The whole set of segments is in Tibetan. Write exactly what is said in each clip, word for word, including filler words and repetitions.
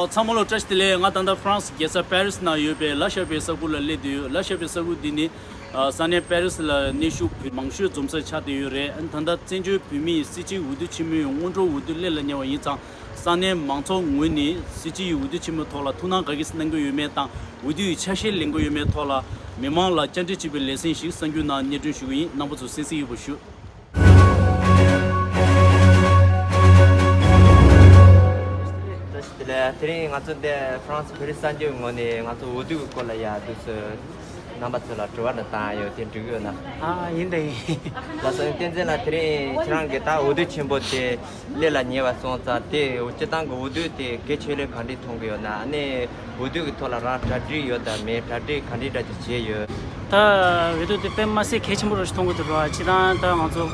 ཚང་མ་ལ་བཀྲ་ཤིས་བདེ་ལེགས། ང་ད་ལྟ་ཧྥ་རན་སི་རྒྱལ་ས་པེ་རི་སི་ནང་ཡོད་པའི་ལ་ཤ་པའི་ས་ཁུལ་ལ་སླེབས་བསྡད་ཡོད། ལ་ཤ་པའི་ས་ཁུལ་འདི་ནི་ཨ་ས་གནས་པེ་རི་སི་ལ་གནས་བཞུགས་བོད་མང་ཤོས་འཛོམས་སར་ཆགས་བསྡད་ཡོད་རེད། ཨ་ནི་ད་ལྟ་བཙན་བྱོལ་བོད་མིས་སྲིད་སྤྱིའི་འོས་བསྡུ་ཆེན་མོའི་སྔོན་འགྲོ་འོས་བསྡུ་སླེབས་ལ་ཉེ་བ་ཡིན་ཙང་། ས་གནས་མང་ཚོགས་ངོས་ནས་སྲིད་སྤྱིའི་འོས་བསྡུ་ཆེན་མོའི་ཐོག་ལ་ཐུགས་སྣང་ག་གིས་གནང་གི་ཡོད་མེད་དང་། འོས་བསྡུའི་ཆ་ཤས་ལེན་གྱི་ཡོད་མེད་ཐོག་ལ་མི་མང་ལ་བཅར་འདྲི་བྱེད་པའི་ལེ་ཚན་ཞིག་གསར་འགྱུར་ནང་སྙན་སྒྲོན་ཞུ་གི་ཡིན། རྣམ་པ་ཚོ་གསན་གཟིགས་ཡོད་པ་ཞུ། བཀྲ་ཤིས་བདེ་ལེགས། དེ་རིང་ང་ཚོ་འདི་ཧྥ་རན་སི་བོད་རིགས་གསར་འགྱུར་ངོས་ནས་ང་ཚོ་འོས་བསྡུ་གི་སྐོར་ལ་ཡ་འདུག་སེ་རྣམ་པ་ཚོ་ལ་དྲི་བ་འདྲ་བཏང་ཡོད། དེ་འགྲིག་གི་ཡོད་ན། ཨ་ཡིན་ད་ཡིན། ལགས་སོ། བསྟན་འཛིན་ལགས། དེ་རིང་ཁྱེད་རང་གིས་ད་འོས་བསྡུ་ཆེན་པོ་དེ་སླེབས་ལ་ཉེ་བ་སོང་ཙང་། དེ་སྤྱིར་བཏང་གི་འོས་བསྡུ་དེ་གལ་ཆེ་ལོས་ག་འདྲས་མཐོང་གི་ཡོད་ན། ཨ་ནི་འོས་བསྡུ་གི་ཐོག་ལ་རང་གྲ་སྒྲིག་ཡོད་དམ་མེད། གྲ་སྒྲིག་ག་འདྲས་འདྲ་ཅིག་བྱས་ཡོད། ད་འོས་བསྡུ་དེ་དཔེ་མ་སྲིད་གལ་ཆེན་པོ་རུ་ཞིག་མཐོང་གི་འདུག་ར། སྤྱིར་བཏང་ད་ང་ཚོ་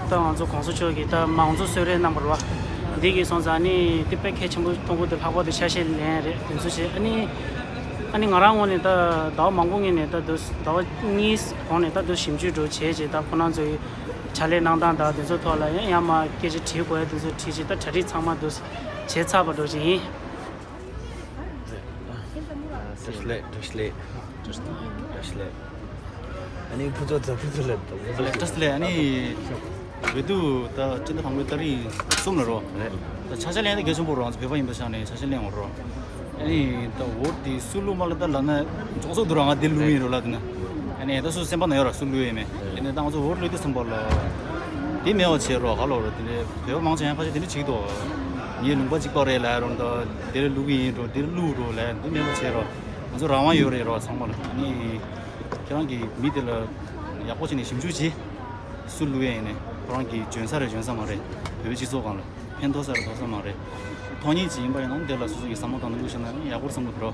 ད་ང་ཚོ་གོང་ས་མཆོག་གིས་ད་མང་གཙོ་གསོལ་རས་གནང་བ་རེད་བ། འདི་གིས་སོང་ཙང་ཨ་ནི་དེ་དཔེ་གལ་ཆེན་པོ་མཐོང་གི་འདུག་ལྷག་པར་དུ་ཆ་ཤས་ལེན་རེད། དེ་ཚོ་བྱས། ཨ་ནི་ཨ་ནི་ང་རང་ངོས་ནས་ད་ཟླ་བ་མང་པོ་སྔོན་ནས་ད་དུ་ཟླ་བ་གཉིས་གོང་ནས་ད་དུ་ཞིབ་འཇུག་འགྲོ་བྱས་རྗེས། ད་ཁོ་རང་ཚོའི་ཕྱག་ལས་གནང་སྟངས་དང་དེ་ཚོ་ཐོག་ལ་ཡང་ཡང་མ་སྐད་ཆ་དྲིས་དགོས་ཡ་དེ་ཚོ་དྲིས་རྗེས། ད་གྲ་སྒྲིག་ཚང་མ་དུ་བྱས་ཚར་བ་འགྲོ་བཞིན་ཡིན། བཀྲ་ཤིས་བདེ་ལེགས། བཀྲ་ཤིས་བདེ་ལེགས། བཀྲ་ཤིས་བདེ་ལེགས། ཨ་ནི་ཕུན་ཚོགས་མཛའ་བོ་ཚོ་ལ་བཀྲ་ཤིས་བདེ་ལེགས། ཨ་ནི་འོས་བསྡུ་ད་སྤྱི་ཟླ་དང་པོའི་ཏ་རིག་གསུམ་ལ་རོ། རེད། ད་ཆ་ཤས་ལེན་ཡ་དེ་གལ་ཆེན་པོ་རོ། ང་ཚོ་བོད་པ་ཡིན་པའི་ཆ་ནས་ཆ་ཤས་ལེན་དགོས་རོ། ཨ་ནི་ད་འོ་དེ་སུ་བླུགས་མ་ལ་ད་ལབ་ན་ཅོག་ཙོག་འདུག་ར། ང་དེ་བླུགས་ཡིན་རོ་ལབ་དེ་ན། ཨ་ནི་ད་སུ་སེམས་པ་ན་ཡོད་ར་སུ་བླུགས་ཡིན་མེད། ཨ་ནི་ད་ང་ཚོ་འོ་བླུགས་དུས་ཙམ་པ་ལ་དེ་མེད་པ་བྱས་རོ། ག་ལོ་རོ། དེ་ནས་བོད་པ་མང་ཆེ་ཡང་ཕལ་ཆེར་དེ་འདྲ་བྱེད་ཀྱི་འདུག་ངའི་ལུང་པ་གཅིག་པ་རེད་ལབ་རོ། ད་དེ་ར་བླུགས་ཡིན་རོ། དེ་ར་བླུགས་རོ་ལབ་དེ་མེད་པ་བྱས་རོ། ང་ཚོ་རང་དབང་ཡོད་རེད་རོ་ཚང་མ་ལ། ཨ་ནི་ཁྱེད་རང་གིས་མི་དེ་ལ་ཡག་པོ་བྱས་ནས་ཞིབ་འཇུག་བྱེད། སུ་བླུགས་ཡ་ཡིན་ནའི་ཁོ་རང་གི་འཇོན་ས་རེད་འཇོན་ས་མ་རེད། བོད་པའི་སྤྱི་ཚོགས་སྒང་ལ་ཕན་ཐོགས་ས་རེད་ཐོགས་ས་མ་རེད། ཐོགས་མཁན་ཅིག་ཡིན་པ་ཡིན་ན་དེ་ལ་སོ་སོ་གི་བསམ་བློ་བཏང་ནས་བླུགས་བཞག་ན་ཡག་པོ་བསམ་གི་འདུག་རོ།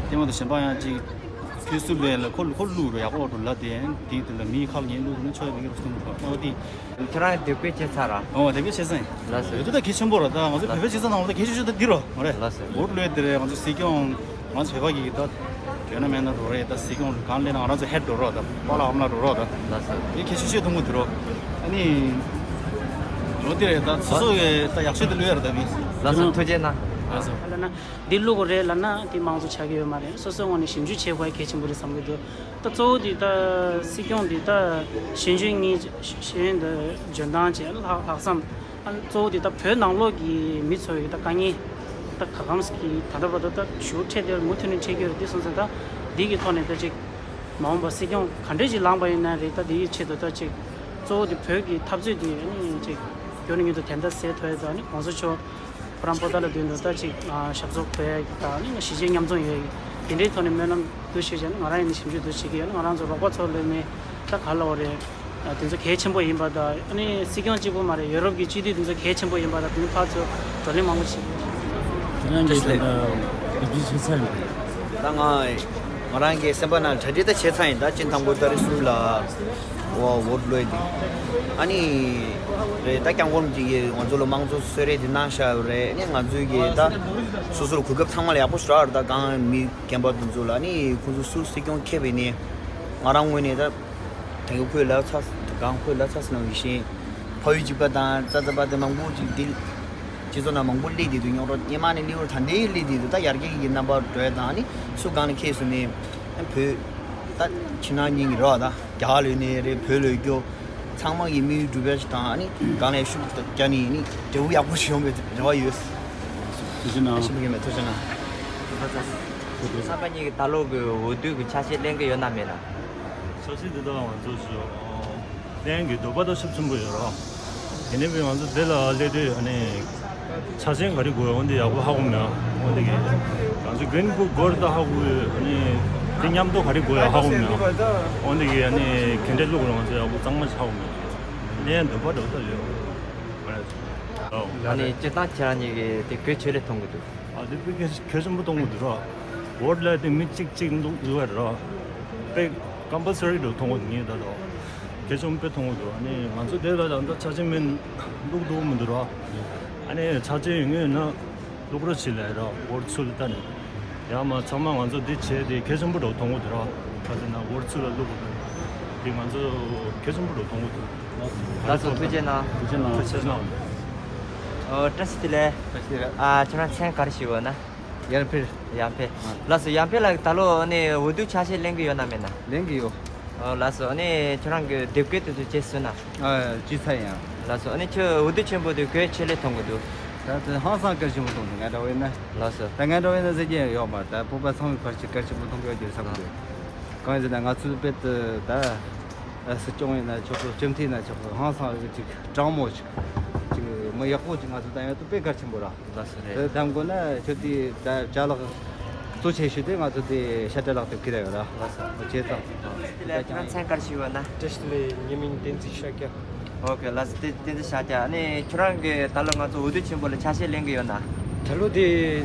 དེ་མ་གཏོགས་གཞན་པ་ཡང་ཅིག་ཁྱོད་སུ་བླུགས་ཡ་ལ་ཁོ་ཁོ་བླུགས་རོ། ཡག་པོ་འགྲོ་ལབ་དེ་དེའི་དེ་ལ་མིའི་ཁ་ལ་ཉན་བླུགས་ན་ཆོག་ཡ་མེད་གི་རོ་བསམ་གི་འདུག་ཨོ་དེ། ཁྱེད་རང་དེབ་སྐྱེལ་བྱས་ཚར་ར། ཨོ་དེབ་སྐྱེལ་བྱས་ཚར་ཡིན། ལགས་སོ། འོས་བསྡུ་ད་གལ་ཆེན་པོ་ར། ད་ང་ཚོ་བོད་པའི་སྤྱི་ཚོགས་ནང་ལ་ད་གལ་ཆེ་ཤོས་ད་འདི་རོ། མ་རེད། ལགས་སོ། འོ་བླུགས་དེ་རེད། ང་ཚོ་སྲིད་སྐྱོང་ང་ཚོ་བོད་པ་གི་ད་ཡོད་ན་མེད་ན་རོ་རེད། ད་སྲིད་སྐྱོང་གང་སླེབས་ན་ང་རང་ཚོ་ཧེད་འགྲོ་རོགས། ད་པཱ་ལགས་ཨ་མ་ལགས་འགྲོ་རོགས། ད་ལགས་སོ། དེ་གལ་ཆེ་ཤོས་མཐོང་གི་འདུག་རོ། ཨ་ནི་འོ་དེ་རེད། ད་སོ་སོ་གི་ད་ཡག་ཤོས་དེ་བླུགས་ཡ་རེད་ད་མི། ལགས་སོ། ཐུགས་རྗེ་གནང་། ལགས་སོ། ལབ་ན་འདི་བླུགས་དགོས་རེད་ལབ་ན་དེ་མང་གཙོ་ཆགས་ཀྱི་ཡོད་མ་རེད། སོ་སོའི་ངོས་ནས་ཞིབ་འཇུག་བྱེད་དགོས་གལ་ཆེན་པོ་རེད་བསམ་གྱི་འདུག་ད་གཙོ་བོ་དེ་ད་སྲིད་སྐྱོང་དེ་ད་ཤེས་འཇོན་གཉིས་ཤེས་ཡོན་དང་འཇོན་ཐང་བཅས་ལྷག་ལྷག་བསམ། ཨ་གཙོ་བོ་དེ་ད་བོད་ནང་ལོགས་ཀྱི་མི་ཚོ་ཡི་ད་དཀའ་ངལ་ད་ག་གམ་གྱི་ད་ལྟ་བར་དུ་ད་ཞུ་འཕྲད་དེ་མུ་མཐུད་ནས་འཕྲད་ཀྱི་ཡོད་རེད། དེ་སོང་ཙང་ད་འདི་གི་ཐོག་ནས་ད་ཅིག་མ་འོངས་པ་སྲིད་སྐྱོང་ག་འདྲས་ཅིག་ལངས་པ་ཡིན་ན་རེད། ད་འདི་ཡི་ཆེད་དུ་ད་ཅིག་གཙོ་བོ་དེ་བོད་ཀྱི་འཐབ་རྩོད་དེ་ཨ་ནི་ཅིག་མགྱོགས་ནས་མྱུར་དུ་དན་རྟགས་གསལ་ཐུབ་ཡ་ད་ཨ་ནི་གོང་ས་མཆོག་ཁོ་རང་པོ་ཏཱ་ལ་མདུན་དུ་ད་ཅིག་ཨ་ཞབས་སོར་འཁོད་ཡ་གི་ད་ཨ་ནི་གཞིས་བྱེས་མཉམ་འཛོམས་ཡོད་ཡ་གི་དེ་འདྲའི་ཐོག་ནས་སྨོན་ལམ་འདུ་ཤེས་བྱས་ནས་ང་རང་ཡིན་ནའི་ཞིབ་འཇུག་འདུ་བྱེད་ཀྱི་ཡོད། ང་རང་ཚོ་རོགས་པ་ཚོ་ལས་ནས་ད་ག་ལ་འོ་རེད། ཨ་དེ་ཚོ་གལ་ཆེན་པོ་ཡིན་པ་དང་། ཨ་ནི་སྲིད་སྐྱོང་གཅིག་པུ་མ་རེད། ཡོ་རོབ་ཀྱི་སྤྱི་འཐུས་དེ་ཚོ་གལ་ཆེན་པོ་ཡིན་པ་དང་། དེ་ཚོ་ཕར་ཚུར་བགྲོ་གླེང་མང་པོ་བྱེད་དགོས། ཁྱེད་རང་གིས་ད་ལྟ་དེབ་སྐྱེལ་བྱས་ཚར་ཡིན་པས། ད་ང་ང་རང་གི་སེམས་པ་ནང་གྲ་སྒྲིག་ད་བྱས་ཚར་ཡིན། ད་སྤྱི་ཟླ་དང་པོའི་ཏ་རིག་གསུམ་ལ་འོ་འོ་བླུགས་ཡ་དེ། ཨ་ནི་རེད། ད་སྐྱབས་མགོན་གྱིས་ང་ཚོ་ལ་དམངས་གཙོ་གསོལ་རས་དེ་གནང་བཞག་ཡོད་རེད། ཨ་ནི་ང་ཚོས་གི་ད་སོ་སོར་གོ་སྐབས་ཚང་མ་ལ་ཡག་པོ་ཞེ་དྲག་རེད། ད་གང་མི་རྒན་པ་དེ་ཚོ་ལ་ཨ་ནི་ཁོང་ཚོ་སུ་སྲིད་སྐྱོང་འཁེལ་བ་ཡིན་ནའི་ང་རང་ངོས་ནས་ད། དེང་གི་ཁོས་ལབ་ཚར། གང་ཁོས་ལབ་ཚར་ཟིན་ནོ་ཡིན་ཤིང་། ཕ་ཡུལ་གཅིག་པ་དང་རྩ་རྩ་པ་དེ་མང་པོ་ཅིག་འདི་སྤྱི་ཚོགས་ནང་མང་པོ་སླེབས་བསྡད་འདུག་སྙོག་དྲ་སྔོན་མ་ནས་སླེབས་ཡོད་རེད། ད་ལྟའི་སླེབས་བསྡད་འདུག་ད་ཡར་རྒྱས་ཀྱི་རྣམ་པ་འགྲོ་ཡ་དང་། ཨ་ནི་སུ་གང་ལ་འཁེལ་སོང་ནས་བོད་ད་ཕྱི་ནང་གཉིས་ཀྱི་རེད་བ། ད་རྒྱ་གར་ལ་ཡོད་ནའི་རེད། བོད་ལ་ཡོད་རྒྱུ་ཚང་མ་གི་དམིགས་ཡུལ་འགྲུབ་ཡ་ཞིག་དང་། ཨ་ནི་གང་ལ་ཤུགས་རྒྱག་ནས་ནི་འབྲས་བུ་ཡག་པོ་ཞིག་ཡོང་བའི་རེ་བ་ཡོད། ཐུགས་རྗེ་གནང་། ཞིབ་པོ་གི་མེད། ཐུགས་རྗེ་གནང་། རྣམ་པ་གཉིས་ཀྱིས་ད་ལོ་གི་འོས་བསྡུ་གི་ཆ་ཤས་ལེན་གི་ཡོད་ན་མེད་ན། ཆ་ཤས་འདི་དག་ང་ཚོ་ཞུ་ལེན་གྱི་འདོད་པ་ད་ཤུགས་ཆེན་པོ་ཡོད་རོགས། དེ་ནས་བས་ང་ཚོ་དེ་ལ་སླེབས་དུས་ཨ་ནི་ཆ་ཤས་ག་རེ་དགོས་ཡོད་འོ་འདི་ཡག་པོ་ཧ་གོ་མེད། འོ་འདི་གི་ང་ཚོ་གིན་ཕུ་སྒོར་ད་ཧ་གོ་ཡོད། ཨ་ནི་དེ་མཉམ་དུ་ག་རེ་དགོས་ཡོད་ཧ་གོ་མེད། འོ་འདི་གི་ཨ་ནི་གན་འདྲེ་བླུག་རོགས་ང་ཚོ་ཡག་པོ་གཙང་མ་ཞིག་ཧ་གོ་མེད། ལེན་འདོད་པ་འདྲ་བོ་ད་ཡོད། ཨ་ནི་སྤྱིར་བཏང་ཁྱེད་རང་གཉིས་ཀྱི་དེ་གལ་ཆེ་ལེ་མཐོང་གི་འདུག་ཨ་དེ་དཔེ་གལ་གལ་ཆེན་པོ་མཐོང་གི་འདུག་ར། འོ་དེ་ལ་དེ་མི་གཅིག་གཅིག་འདུག་འདུག་ར། དཔེ་ཀམ་པལ་སི་རི་འདྲ་མཐོང་གི་འདུག་ངས་ད་དོ། གལ་ཆེན་པོ་དཔེ་མཐོང་གི་འདུག་ཨ་ནི་ང་ཚོ་དེ་ལ་ད་ལྟ་ཆ་ཤས་མིན་བླུག་འདུག་མི་འདུག་ར། ཨ་ནི་ཆ་ཤས་ཡོད་ངེས་ན་བླུག་རོགས་བྱེད་ལབ་ར། འོ་ཚུར་ལ་ལྟ་ནས། ཡང་མ་ཚང་མ་ང་ཚོ་འདི་བྱས་དེ་གལ་ཆེན་པོ་འདྲ་མཐོང་གི་འདུག་ར། ཁ་ཚ་ན་འོ་ཚུར་ལ་བླུག་དགོས་དེ་ང་ཚོ་གལ་ཆེན་པོ་འདྲ་མཐོང་གི་འདུག་ལགས་སོ། ཐུགས་རྗེ་གནང་། ཐུགས་རྗེ་གནང་། ཐུགས་རྗེ་གནང་། ཨོ་བཀྲ་ཤིས་བདེ་ལེགས། བཀྲ་ཤིས་བདེ་ལེགས། ཨ་ཁྱེད་རང་མཚན་ག་རེ་ཞུ་བ་ན། ཡར་འཕེལ། ཡར་འཕེལ། ཨ། ལགས་སོ། ཡར་འཕེལ་ལགས་ད་ལོ་ཨ་ནི་འོས་བསྡུ་ཆ་ཤས་ལེན་གི་ཡོད་ན་མེད་ན། ལེན་གི་ཡོད། ཨོ་ལགས་སོ། ཨ་ནི་ཁྱོད་རང་གི་དེབ་སྐྱེལ་དེ་ཚོ་བྱས་སོང་ན། ཨ། བྱས་ཚར་ཡིན། ལགས་སོ། ཨ་ནི་ཁྱོད་འོས་བསྡུ་ཆེན་པོ་དེ་གལ་ཆེ་ལེ་མཐོང་གི་འདུག་ད་དེ་ཧང་སང་གལ་ཆེན་པོ་མཐོང་འདུག་ང་འདྲ་བོ་ཡིན་ན། ལགས་སོ། ད་ང་འདྲ་བོ་ཡིན་ན་ཟེར་གྱི་ཡོད་མ་རེད། ད་བོད་པ་ཚང་མའི་ཕལ་ཆེར་གལ་ཆེན་པོ་མཐོང་གི་ཡོད་ཀྱི་བསམ་གི་འདུག་གང་ཡིན་ཟེར་ན་ང་ཚོའི་དཔེ་དེ་ད་སྲིད་སྐྱོང་ཡིན་ན་ཆོག་གི། སྤྱི་འཐུས་ཡིན་ན་ཆོག་གི། ཧང་སང་ཅིག་དྲང་མོ་ཅིག་ཅིག་མི་ཡག་པོ་ཅིག་ང་ཚོ་བཏང་ཡོད་དུས་དཔེ་གལ་ཆེན་པོ་རེད། ལགས་སོ་རེད། དེ་དམ་དགོས་ན་ཁྱོད་དེ་ད་ཅ་ལག་གཙོ་ཆེ་ཤོས་དེ་ང་ཚོ་དེ་ཤ་ཁྲག་ལག་དེབ་ཁྱེར་ཡོད་ར། ལགས་སོ། བྱས་ཙང་། དེ་ལ་ཁྱེད་རང་མཚན་ག་རེ་ཞུ་བ་ན། བཀྲ་ཤིས་བདེ་ལེགས། ངའི་མིང་བསྟན་འཛིན་ཤཱཀྱ། ཨོ་ཁེ། ལགས་སོ། བསྟན་བསྟན་འཛིན་ཤཱཀྱ། ཨ་ནི་ཁྱོད་རང་གིས་ད་ལོ་ང་ཚོ་འོས་བསྡུ་ཆེན་པོ་ལ་ཆ་ཤས་ལེན་གི་ཡོད་ན། ད་ལོ་དེ་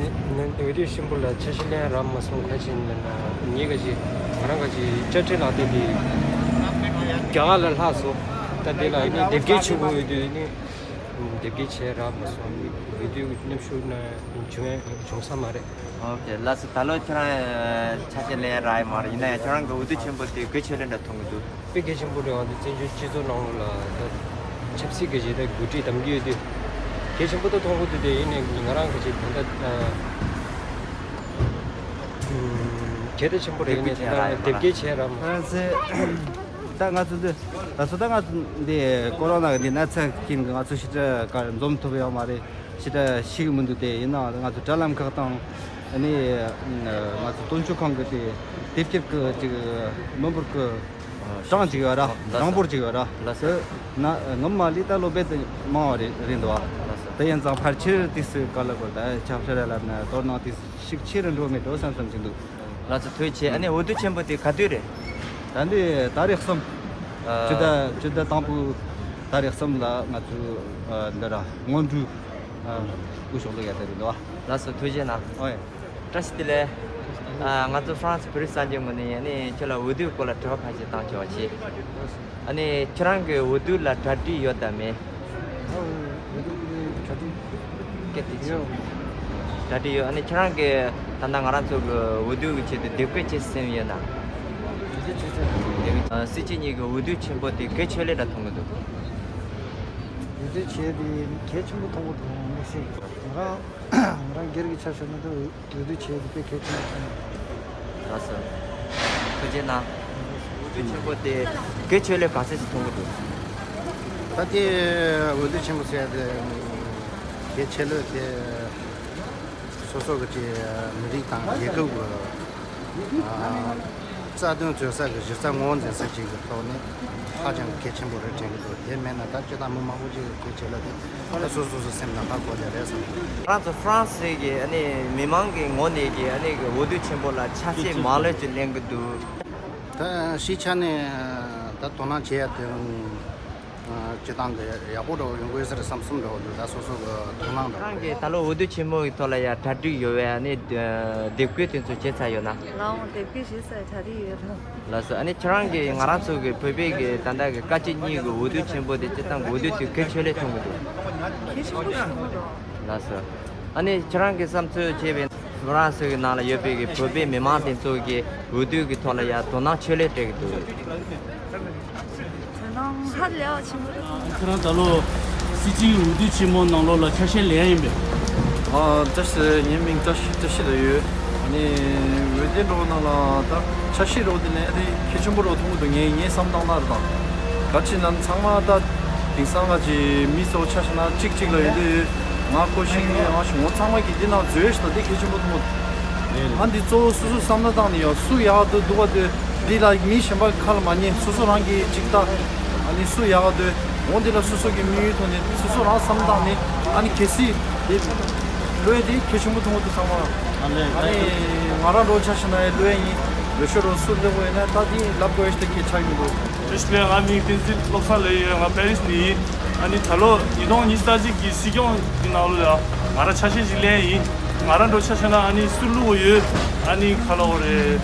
འོས་བསྡུ་ཆེན་པོ་ལ་ཆ་ཤས་ལེན་རག་མ་སོང་། ག་ཅི་ཡིན་ལབ་ན་ངས་ག་ཅི་ང་རང་ག་ཅི་དཔྱ་ཁྲལ་ལག་དེབ་དེ་རྒྱ་གར་ལ་ལྷག་སོང་། ད་དེ་ལ་ཨ་ནི་དེབ་སྐྱེལ་བྱེད་དགོས་ཡོད་དུས་ཨ་ནི། དེབ་སྐྱེལ་བྱས་རག་མ་སོང་། འོས་བསྡུའི་མཉམ་ཞུགས་གནང་བྱུང་བྱུང་ས་མ་རེད། ཨོ་ཁེ། ལགས་སོ། ད་ལོ་ཁྱོད་རང་ཆ་ཤས་ལེན་རག་ཡོད་མ་རེད། ཡིན་ན་ཡང་ཁྱོད་རང་གི་འོས་བསྡུ་ཆེན་པོ་དེ་གལ་ཆེ་ལོས་འདྲ་མཐོང་གི་འདུག་དཔེ་གལ་ཆེན་པོ་རེད་བ། འདི་བཙན་བྱོལ་སྤྱི་ཚོགས་ནང་ལོགས་ལ་ད་ཆབ་སྲིད་ཀྱི་ཞེ་དྲག་འགོ་ཁྲིད་གདམ་གྱི་ཡོད་དུས་གལ་ཆེན་པོ་ད་མཐོང་གི་འདུག་དེ་ཡིན་ནའི་ང་རང་གི་ཅིག་ད་ལྟ་ཨ་གལ་ཏེ་ཆེན་པོ་རེད། ཡིན་ནའི་ད་ལྟ་དེབ་སྐྱེལ་བྱས་རག་མ། ཨ་ཙི། ད་ང་ཚོ་འདི་ད་ཚོ་ད་ང་ཚོ་འདི་ཀོ་རོ་ན་གི་འདི་ན་ཚ་རྐྱེན་གྱིས་ང་ཚོ་ཞེ་དྲག་ག་རེ་འཛོམས་ཐུབ་ཡོད་མ་རེད། ཞེ་དྲག་ཤེས་ཀྱི་མི་འདུག་དེ་ཡིན་ནའང་ང་ཚོ་དྲ་ལམ་ཁག་དང་ཨ་ནི་ང་ཚོ་སྟོན་ཆོས་ཁང་གི་དེ་དེབ་སྐྱེལ་གྱི་ཅིག་མི་འབོར་གྱི་གྲངས་ཅིག་ཡོད་ར། ལགས་སོ། གྲངས་འབོར་ཅིག་ཡོད་ར། ལགས་སོ། དེ་ན་ངོ་མ་ལས་ད་ལོ་རྦད་དེ་མང་བ་རེད་རེད་འདུག་ཨ། ལགས་སོ། དེ་ཡིན་ཙང་ཕལ་ཆེར་དུས་སུ་ག་ལ་གོ་ད་ཆབ་སྲིད་ལ་ལབ་ན་དོ་སྣང་དུས་སུ་ཤུགས་ཆེ་རུ་འགྲོ་མེད་འགྲོ་བསམ་བསམ་གྱི་འདུག་ལགས་སོ། ཐུགས་རྗེ་ཆེ། ཨ་ནི་འོས་བསྡུ་ཆེན་པོ་དེ་ག་དུས་རེད། ད་འདི་ཏ་རིག་གསུམ། ཨ། ཕྱི་ཟླ་ཕྱི་ཟླ་དང་པོའི་ཏ་རིག་གསུམ་ལ་ང་ཚོ་ཨ་འདི་ར་སྔོན་འགྲོའི་ཨ་སྐུ་ཞབས་ལ་ཡ་ད་རེད་འདུག་ལགས་སོ། ཐུགས་རྗེ་གནང་། ཨོ་ཡ། བཀྲ་ཤིས་བདེ་ལེགས། ཨ་ང་ཚོ་ཧྥ་རན་སི་བོད་རིགས་གསར་འགྱུར་ངོས་ནས་ཨ་ནི་ཁྱོད་ལ་འོས་བསྡུའི་སྐོར་ལ་དྲི་བ་ཁ་ཤས་བཏང་ཆོག་ཅེས། ཨ་ནི་ཁྱེད་རང་གི་འོས་བསྡུ་ལ་གྲ་སྒྲིག་ཡོད་དམ་མེད། ཨོ་འོས་བསྡུ་གྲ་སྒྲིག་སྐད་དེ་ཆེ། ཡོད། གྲ་སྒྲིག་ཡོད། ཨ་ནི་ཁྱེད་རང་གི་ད་ལྟ་ང་རང་ཚོ་གི་འོས་བསྡུ་གི་ཆེད་དུ་དེབ་སྐྱེལ་བྱེད་སེམས་ཡོད་ན། དེབ་སྐྱེལ་བྱེད་སེམས། ཨ་སྲིད་སྤྱི་གཉིས་ཀྱི་འོས་བསྡུ་ཆེན་པོ་དེ་གལ་ཆེ་ལོས་འདྲ་མཐོང་གི་འདུག་འོས་བསྡུ་བྱས་ཏེ་གལ་ཆེན་པོ་མཐོང་གི་འདུག་དམིགས་བསལ་ང་རང་ང་རང་སྒེར་གྱི་ཆ་བཞག་ན་ད་འོས་འོས་བསྡུ་བྱས་ཏེ་དཔེ་གལ་ཆེན་པོ་མཐོང་གི་འདུག་ལགས་སོ། ཐུགས་རྗེ་གནང་། འོས་བསྡུ་ཆེན་པོ་དེ་གལ་ཆེ་ལོས་ག་ཚད་ཅིག་མཐོང་གི་འདུག་ད་དེ་འོས་བསྡུ་ཆེན་པོ་ཟེར་ཡ་དེ་གལ་ཆེ་ལོས་དེ་སོ་སོ་གི་ཅིག་མི་རིགས་དང་རྒྱལ་ཁབ་ཀྱི་ཨ་རྩ་དོན་བཟོ་ས་གི་གཞི་རྩ་ངོས་འཛིན་ས་ཅིག་གི་ཐོག་ནས་ཧ་ཅང་གལ་ཆེན་པོ་རེད་དྲན་གི་འདུག་དེ་མེད་ན་ད་སྤྱིར་བཏང་མི་མང་པོ་ཅིག་གི་གལ་ཆེ་ལོས་དེ་ད་སོ་སོ་སོ་སེམས་ནང་ཧ་གོ་བསྡད་རེད་བསམ། ང་རང་ཚོ་ཧྥ་རན་སི་གི་ཨ་ནི་མི་མང་གི་ངོས་ནས་གི་ཨ་ནི་གི་འོས་བསྡུ་ཆེན་པོ་ལ་ཆ་ཤས་མང་ལོས་ཅིག་ལེན་གི་འདུག་ད་སྤྱིའི་ཆ་ནས་ད་དོ་སྣང་བྱེད་ཡ་དེ་སྤྱིར་བཏང་གི་ཡག་པོ་འགྲོ་ཡོང་གི་ཡོད་ཟེར་བསམ་བསམ་འགྲོ་གི་འདུག་ད་སོ་སོ་གི་དོ་སྣང་འགྲོ་གི་རང་གི་ད་ལོ་འོས་བསྡུ་ཆེན་མོ་གི་ཐོག་ལ་ཡ་གྲ་སྒྲིག་ཡོད་པས་ཨ་ནི་དེབ་སྐྱེལ་དེ་ཚོ་བྱས་ཚར་ཡོད་ན། ལགས་འོང་། དེབ་སྐྱེལ་བྱས་ཚར། གྲ་སྒྲིག་ཡོད་ལགས། ལགས་སོ། ཨ་ནི་ཁྱེད་རང་གིས་ང་རང་ཚོ་གི་བོད་པའི་གི་ད་ལྟ་གི་བཀའ་སྤྱི་གཉིས་ཀྱི་འོས་བསྡུ་ཆེན་པོ་དེ་སྤྱིར་བཏང་གི་འོས་བསྡུ་དེ་གལ་ཆེ་ལོས་མཐོང་གི་འདུག་གལ་ཆེན་པོ་ཞིག་མཐོང་གི་འདུག་ལགས་སོ། ཨ་ནི་ཁྱེད་རང་གི་བསམ་ཚུལ་བྱས་པའི་ཧྥ་རན་སི་གི་ནང་ལ་ཡོད་པའི་གི་བོད་པའི་མི་མང་དེ་ཚོ་གི་འོས་བསྡུ་གི་ཐོག་ལ་ཡ་དོ་སྣང་ཆེ་ལོས་སྤྲད་ཀྱི་འདུག་དོ་སྣང་ཧ་ལས་པ་ཆེན་པོ་རེད། ཁྱེད་རང་ད་ལོ་སྲིད་སྤྱིའི་འོས་བསྡུ་ཆེན་མོ་ནང་ལོགས་ལ་ཆ་ཤས་ལེན་ཡིན་པས། ཨ་བཀྲ་ཤིས། ངའི་མིང་བཀྲ་ཤིས་བཀྲ་ཤིས་ལབ་ཡོད། ཨ་ནི་འོས་བསྡུ་འགྲོ་ནང་ལ་ད་ཆ་ཤས་རོགས་དེ་ལེན་དེ་གལ་ཆེན་པོ་རོགས་མཐོང་གི་འདུག་ངས་ངས་བསམ་སྟངས་ལ་རེད་ད། ག་ཅི་ན་ཚང་མ་ད་དེང་སང་ང་ཅི་མི་ཚོ་ཆ་བཞག་ན་གཅིག་གཅིག་ལ་འོས་བསྡུ་ཡོད། ང་ཁོ་ཤིང་ངས་ང་ཞིག་ངོ་ཚང་མ་གི་འདི་ནང་འཛུལ་ཞིག་ད་དེ་གལ་ཆེན་པོ་མཐོང་གི་འདུག་ཨ་འདི་གཙོ་བོ་སོ་སོ་བསམ་བློ་བཏང་ནས་ཡོད། སུ་ཡག་འདུག་སྡུག་པ་འདུག་འདི་ལ་མི་གཞན་པ་ཁ་ལ་མ་ཉན། སོ་སོ་རང་གིས་ཅིག་ལྟ། ཨ་ནི་སུ་ཡག་འདུག་འོ་འདི་ལ་སོ་སོ་གི་དམིགས་ཡུལ་ཐོག་ནས་སོ་སོ་རང་བསམ་བློ་བཏང་ནས་ཨ་ནི་གལ་སྲིད་འདི་བློ་ཡུལ་འདི་གལ་ཆེན་པོ་མཐོང་གི་འདུག་ཚང་མ། ཨ་ནི་ང་རང་འགྲོ་ཆ་ཤི་ན་ཡང་བློ་ཡུལ་ཡིན། འོས་ཤོག་རོགས་སུ་སླེབས་དགོས་ཡིན་ན་ད་འདི་ལབ་དགོས་ཡ་ཞིག་ད་གལ་ཆགས་ཀྱི་མི་འདུག་བཀྲ་ཤིས་བདེ་ལེགས། ང་མིང་བསྟན་འཛིན་བློ་བཟང་ལབ་ཡོད། ང་པེ་རིས་ནས་ཡིན། ཨ་ནི་ད་ལོ་ཉིས་སྟོང་ཉི་ཤུ་རྩ་གཅིག་གི་སྲིད་སྐྱོང་གི་ནང་ལོགས་ལ་ང་རང་ཆ་ཤས་ཤིག་ལེན་ཡིན། ང་རང་འགྲོ་ཆ་ཤས་ན་ཨ་ནི་སུ་བླུག་གི་ཡོད། ཨ་ནི་ག་ལབ་དགོས་རེད།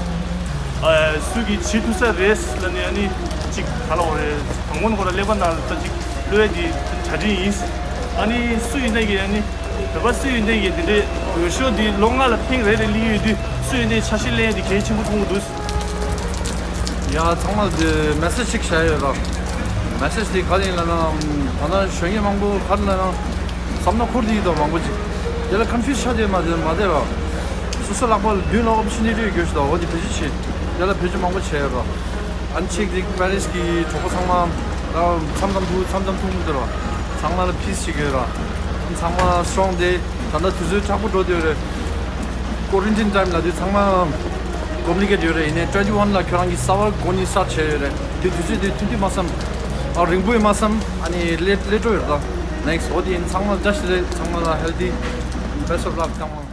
ཨ་སུ་གིས་བྱེད་ཐུབ་ས་རེད་ལབ་ནས་ཨ་ནི་ཅིག་ག་ལབ་དགོས་རེད། དང་པོ་ནས་ཁོ་རང་ཀླད་པ་ནང་ལ་ད་ཅིག་བླུག་ཡ་དེ་གྲ་སྒྲིག་ཡིན། ཨ་ནི་སུ་ཡིན་ནའི་གི་ཨ་ནི་བོད་པ་སུ་ཡིན་ནའི་གི་དེ་འདྲའི་འོས་ཤོག་འདི་ལོ་ལྔ་ལ་ཐེངས་རེ་རེ་སླེབས་ཀྱི་ཡོད་དུས་སུ་ཡིན་ནའི་ཆ་ཤས་ལེན་ཡ་དེ་གལ་ཆེན་པོ་མཐོང་གི་འདུག་ཡ། ཚང་མ་འདི་མེ་སེ་ཇི་ཞིག་བྱས་ཡོད་ར། མེ་སེ་ཇི་དེ་ག་རེ་ཡིན་ལབ་ན། ད་ལྟ་གཞོན་སྐྱེས་མང་པོ་ག་རེ་ལབ་ན་བསམ་བློ་འཁོར་དེ་ཡིན་དོ། མང་པོ་ཅིག་དེ་ལ་ཀོན་ཕིའུ་ཛི་ཆགས་བསྡད་མ་བསྡད་མ་བསྡད་ར། སོ་སོ་ལག་པ་མདུན་ལ་ཨོ་པོར་ཅུ་ནི་ཊི་དགོས་ཤི་ད། འོ་དེ་བེད་སྤྱོད་བྱེད། དེ་ལ་བེད་སྤྱོད་མང་པོ་བྱས་ཡོད་ར། ཨ་ནི་ཅིག་དེ་པེ་རིས་ཀྱི་གྲོགས་པོ་ཚང་མ་ལ་མཚམས་མཚམས་ཐུག་མཚམས་མཚམས་ཐུག་མི་འདུག་ར། ཚང་མ་ལ་པིས་ཞིག་ཡོད་ར། ཨ་ནི་ཚང་མ་སི་ཊོང་དེ་ད་ལྟ་དུས་ཚོད་དྲག་པོ་འགྲོ་དུས་རེད། ཀོ་རན་ཊིན་ཊའིམ་ལ་དུས་ཚང་མ་ཀོ་མུ་ནི་ཀེཊ་ཡོད་རེད། ཡིན་ནའི་ཊུ་ཝེན་ཊི་ཝན་ལ་ཁྱོད་རང་གི་གསར་པ་སྒོ་གཉིས་སི་ཊར་བྱས་ཡོད་རེད། དེ་དུས་ཚོད་དེ་ཐུང་དུས་མ་བསམ། ཨ་རིང་པོ་ཡིན་མ་བསམ། ཨ་ནི་ལེ་ལེ་ཊི་ཡོད་རེད་ད། ནེག་སི་ཊི་འོ་དེ་ཡིན། ཚང་མ་ལ་བཀྲ་ཤིས་བདེ་ལེགས། ཚང་མ་ལ་ཧེལ་ཐི། Best of luck ཚང་མ།